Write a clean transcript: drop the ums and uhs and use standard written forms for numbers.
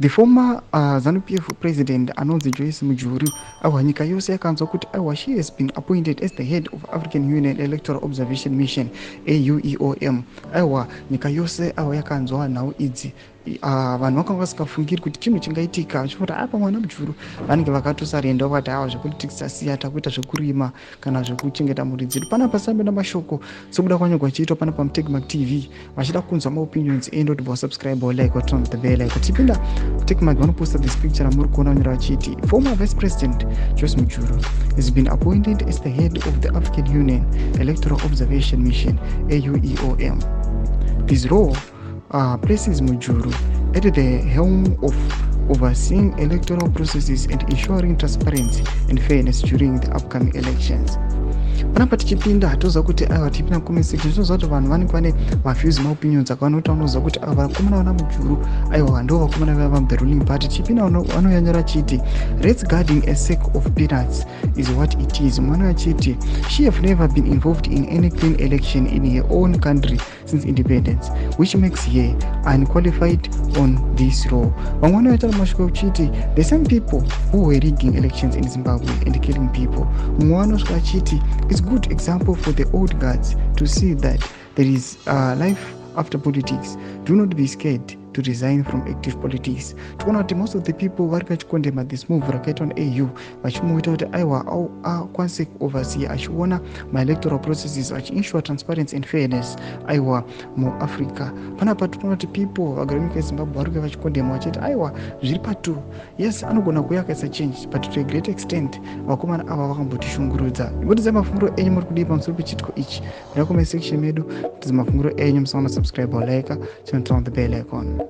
The former ZANU-PF president anonzi Joyce Mujuru, aiwa, nyika yose yakanzwa kuti, aiwa, she has been appointed as the head of African Union Electoral Observation Mission, AUEOM. Aiwa, nyika yose, aiwa, yakanzwa nhau idzi. Vanhu vakanga vasingafungiri kuti chinhu chingaitika, vachifoti apa mwana Mujuru vanenge vakatosarenda, vakati awa, zvepolitics tasiya, takuita zvekurima kana zvekuchengeta mhuri dzedu. Panapa sambe namashoko sekuda kwanyorwa chiitwa pana pamuTechmark TV, vachida kunzwa maopinions endo kuti vasubscribe, like, turn the bell icon. Tipinda Techmark, vanoposta this picture ramuri kuona, vanyora vachiti former Vice President Joyce Mujuru has been appointed as the head of the African Union Electoral Observation Mission, AUEOM. This role places Mujuru at the helm of overseeing electoral processes and ensuring transparency and fairness during the upcoming elections. Panapa tichipinda, toziva kuti, aiwa, tipinda comment section, toziva kuti vanhu vanenge vane maviews, maopinions akawanda, kuti vanoziva kuti ava vakomana vana Mujuru, aiwa, ndo vakomana vava the ruling party. Tichipinda, vanonyanyora achiti rats guarding a sack of peanuts is what it is. Mwana achiti she have never been involved in any clean election in her own country since independence, which makes her unqualified on this role. Vamwe vanoitaura mashoko uchiti the same people who were rigging elections in Zimbabwe and killing people. Mumwe vanosvika achiti it's good example for the old guards to see that there is life after politics. Do not be scared to resign from active politics. Tikuona kuti most of the people vari kachikondema this move rakaitwa neAU, vachimuita kuti, aiwa, akwanise kuoversee achiona maelectoral processes, achiensure transparency and fairness, aiwa, muAfrica. Panapa tikuona kuti people vagari munyika yeZimbabwe vari kuva vachikondema vachiti, aiwa, zviri patu. Yes, anogona kuuya akaisa change, but to a great extent vakomana ava vakambotishungurudza. Imbotidzai mafungiro enyu, muri kudii pamusoro pechiitiko ichi? Mira comment section medu, tidzo mafungiro enyu. Musaona subscribe, like, turn on the bell icon.